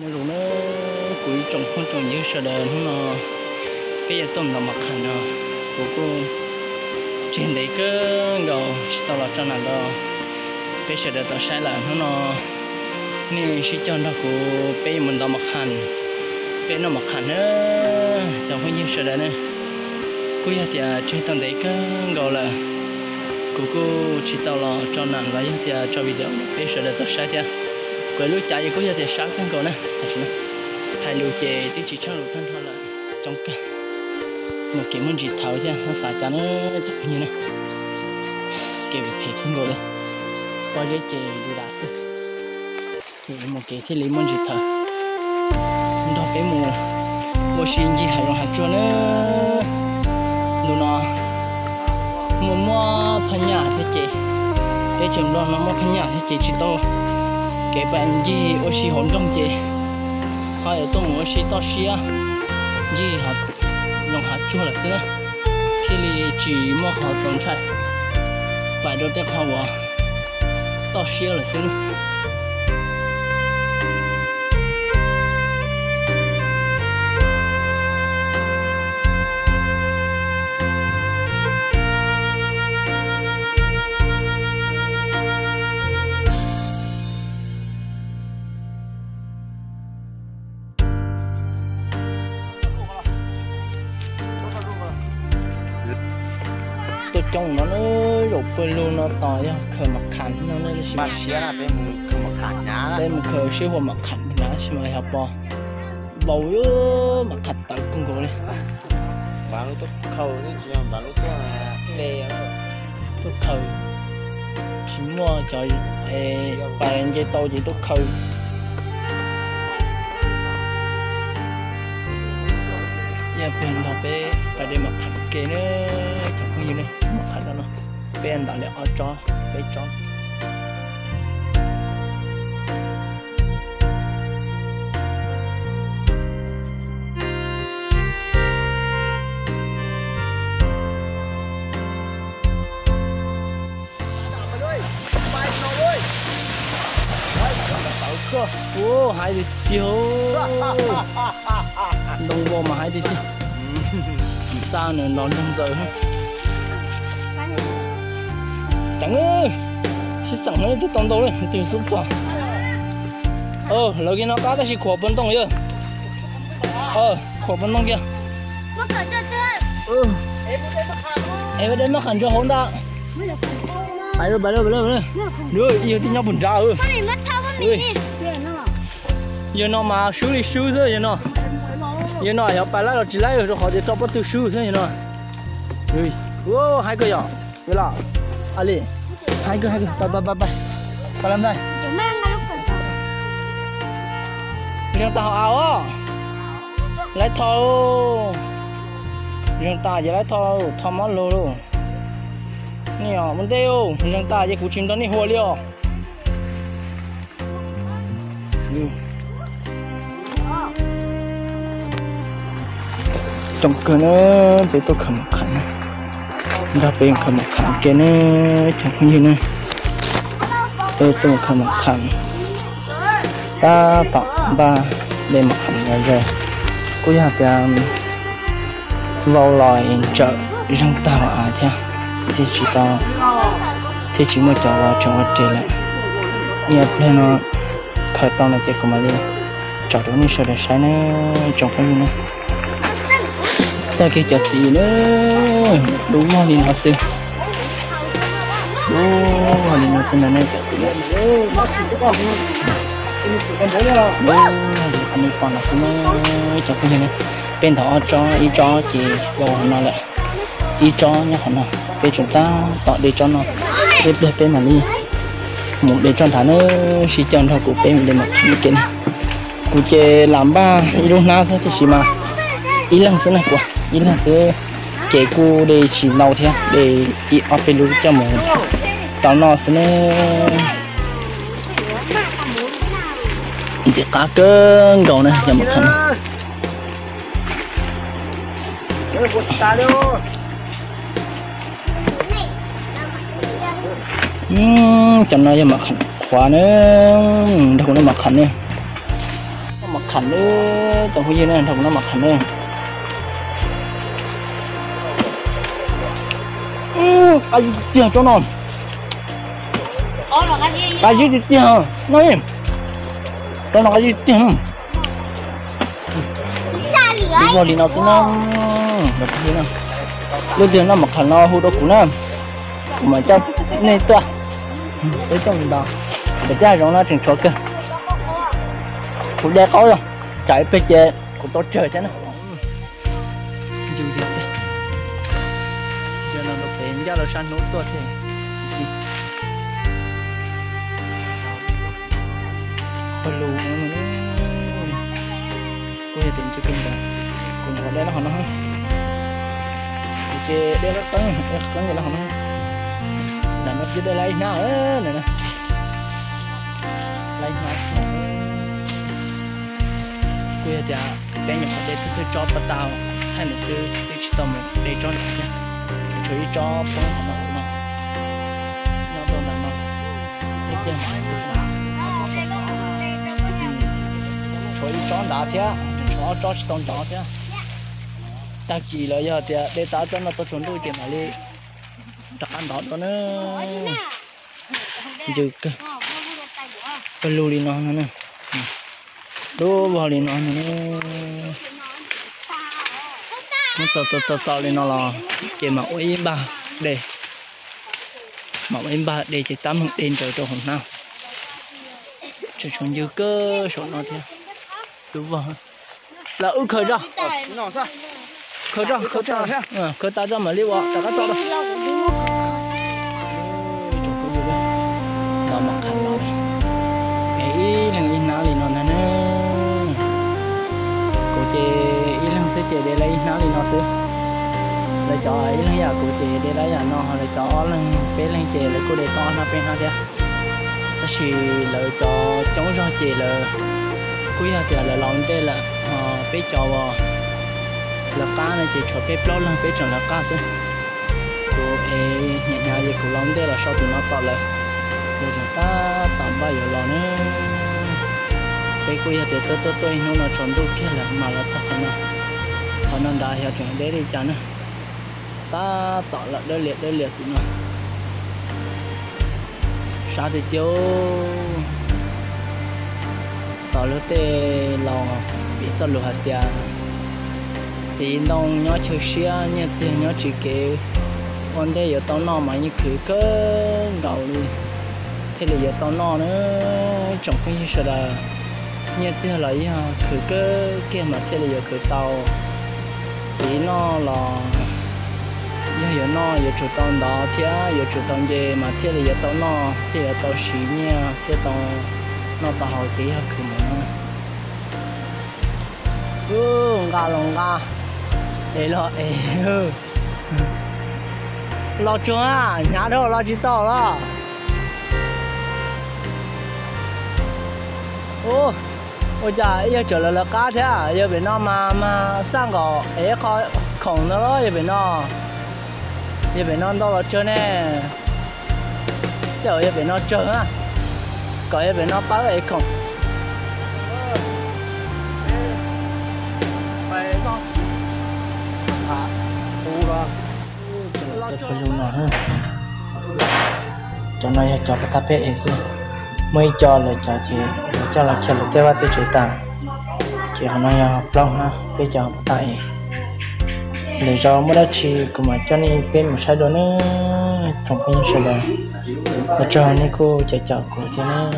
Nyob zoo na kuv ib tsoom phooj tsoom ywg sawv daws, hnub no peb yuav tuaj ntov mos qham no, kuv kuj tseg ntev kawg nkaus tsis tau los tso nam rau peb sawv daws tau saib lawm. Hnub no nej sib cog nrog kuv peb yuav mus ntov mos qham, peb noj mos qham na cov phooj ywg sawv daws na. Kuj yog tias tseg tau ntev kawg nkaus lawm, kuv kuj tsis tau los tso nam los yog tias tso video peb sawv daws tau saib thiab. Kuv lub cav ces kuj yog tias sab kawg nkaus na, tam sim no hais lus ces twb tsis tsheej lus tag nrho lawm. Coob kawg, mus kev muaj ntsis thawv thiab, xav cas na cov phooj ywg na. Kev phem kawg nkaus li, pob zeb ces du dav xwb. Ces mus kev thiaj li muaj ntsis thawv. Nrog peb mus ua si ncig hav zoov hav tsuag na. Ntu no muaj muaj phaj nyaj thiab ces, teb chaws Nplog no muaj phaj nyaj thiab ces tsis tau kev pam ncig ua si hauv nroog ces ho yuav tuaj mus ua si toj siab ncig hav zoov hav tsuag lawm xwb, thiaj li tsis muaj qhov txaus ntshai pam rau tej qhov uas toj siab lawm xwb. Tuaj coob no na, zaum pawg lug no tos yog khaws mos qham no, tab sis peb mus khaws sib hua mos qham na, tab sis mas yog pom vau mos qham tawv kawg nkaus li. Tuaj khaws tsis muaj cov pais nce tau ces tuaj khaws. Yog peb nrog peb pais de mos qham ke na, cov phooj ywg ne, mos qham no no, peb ntawm li ob tsob peb tsob. Ua hais tiag tiag, ntoo vau mas hais tiag tiag. Xa nws los nrog ntxaws. Ceev, sib xeem no twb tau ntau lawm, twb xub pom. Lawv kiag no qab tab sis khuam pov ntoo yog. Khuam pov ntoo kiag. Es de maj qham ntsaws hauv ntag. Pais, pais, pais, yog tib nyob puag nrad. Yog no mas swb li swb xwb yog no. Yog no yog pais laib los tsis laib rau qhov tias rau pob tw swb xwb yog no. Haib kawg yom, yog los. Ali, haib kawg, haib kawg, pais, pais, pais, pais. Pais lawm ntag. Zeeg tas hauv av os. Laib tho. Zeeg tas ces laib tho, tho mob lug lauj. Nej ua ntej, zeeg tas ces kuv tsis nrog nej hua li os. Coob kawg na, peb tuaj khaws mos qham na, nrog peb khaws mos qham ke ne, cov phooj ywg ne. Peb tuaj khaws mos qham, tab tom npaj de mos qham los zaws. Kuj yog tias vau los ntsawm zeeg tag av thiab, thiaj tsis tau, thiaj tsis muaj cov vau tseem ua res lawm. Ib pliag no khaws tau no ces kuv mam li tso rau nej sawv daws saib na, tsoom phooj ywg na. Tag kiag cov txiv na, dub vog li no xwb. Dub vog li no xwb ntag ne cov txiv. Dub vog li qhov nej pom no xwb na, cov phooj ywg na. Peb ntov ob tsob, ib tsob ces vau no lawm, ib tsob nyob qhov no. Peb tseem tab tom de tsob no, ib pliag peb mam li mus de tsob nrad na, sib coj nrog kuv peb mus de mos qham ke na. Kuv ces lam npaj ib lub hnab thiab tiam sis mas ib leeg xwb na, kuv ib leeg xwb, ces kuj de tsis ntau thiab, de ib ob peb lub coj mus tau noj xwb ne. Ntxim qab kawg nkaus na cov mos qham no. Cov no yog mos qham qhuav na, nrog kuv noj mos qham ne. Mas kham na, tsoom phooj ywg na, nrog kuv noj mas kham na. Qab zib tiag tsob no. Qab zib tiag tiag no. Tsob no qab zib tiag. Vog li no xwb na. Leej twg noj mas kham no hu rau kuv na, kuv mam coj nej tuaj. Peb coj ntau, pem tej hav zoov no tseem tshuav kawg. Kuv de qaub yog tsam ib pliag ces kuv tau tsawg thiab na. Ncw tiag tiag. Yog no rau pem ncaj rau sab hnub tuaj thiab. Pawg lug, kuj yog tias ncw kawg nkaus. Kuv nyuam qhuav de los hov no, kuv ces de los qeeb, de qeeb los hov no. Ntawm no twb de lawm ib hnab lawm na. Lawm ib hnab. Kuj yog tias peb nyuam qhuav de thawj thawj tsob paj tag, thaij ntawd xwb, twb tsis tau mus de tsob ntawd thiab. Tshuav ib tsob poob hov no no, nyob rau ntawm no. Tshuav ib tsob ntawd thiab, tshuav ob tsob tsis tau ntov thiab. Tag kis los yog tias de tau ob tsob no tau tsaus ntuj ces mam li rov qab ntov dua na. Ncw kawg, pawg lug li no no na. Lub vog li no no. Muab txaus txaus txaus li no los ces mam ua ib npag de. Mam ua ib npag de ces tab meeg de ntsaws rau hauv hnab. Tseem tshuav ncw kawg saum no thiab. Lub vog. Los wb khaws tso. Khaws tso, khaws tso. Khaws tas tso mam li ua rov qab tso. Tau mas qhov no es ib leeg ib hnab li no ntag na. Kuv ces ib leeg xwb ces de lawm ib hnab li no xwb. Lawv cov ib leeg yam kuv ces de lawm yam no, ho lawv cov ob leeg peb leeg ces lawv kuj de tau ob hnab peb hnab thiab. Tab sis lawv cov coob zog ces lawv kuj yog tias lawv los ntej lawm, ho peb cov uas lawv qab no ces tshuav peb plaub leeg peb tseem lawv qab xwb. Kuv es hnyav hnyav es kuv los ntej los so tus no tom lawv, lawv tseem tab tom npaj yuav los na. Peb kuj yog tias tuaj tuaj tuaj ib hnub no tsaus ntuj kiag lawm mam los txog qhov no. Qhov no nrad xyov tseem deb li cas na. Tab tom los dawb lias dawb lias tim no. Sab tiag tiag. Tom lub tej laus piv txoj lus hais tias txiv ntoo nyob chaw siab, nyiaj txiag nyob tsis kev. Ua ntej yuav tau noj mas yeej khwv kawg nkaus li thiaj li yuav tau noj na. Tsoom phooj ywg sawv daws, nyiaj txiag los yog khwv kawg kiag mas thiaj li yuav khwv tau. Txiv noj los yog yuav noj yuav tsum tau ntov thiab yuav tsum tau nce mas thiaj li yuav tau noj thiaj yuav tau siv nyiaj thiab tau noj tau haus ces yog khwv mus no. Nqa los nqa, es los es. Los tsuag, hnyav dhau los tsis tau los. Ua cas ib yawg tseem lawv lawv qab thiab, yawg pem no mas mas xaj nkaum es qho khoom no los yawg pem no, yawg pem no ntau los tsawg ne. Tej zaum yawg pem no tsawg na, kom yawg pem no pab ev khoom. Cov no yog cov pab tab peb ev xwb, muaj ib co lawv cov ces lawv coj los khiav lawv tej vaj tej tsev tas, ces qhov no yog plaub hnab peb cov pab tab ev. Lwm zaus muaj dab tsi kuv mam coj nej peb mus saib dua nawb tsoom phooj ywg sawv daws. Ua tsaug nej kuj caum caum kuv thiab nawb.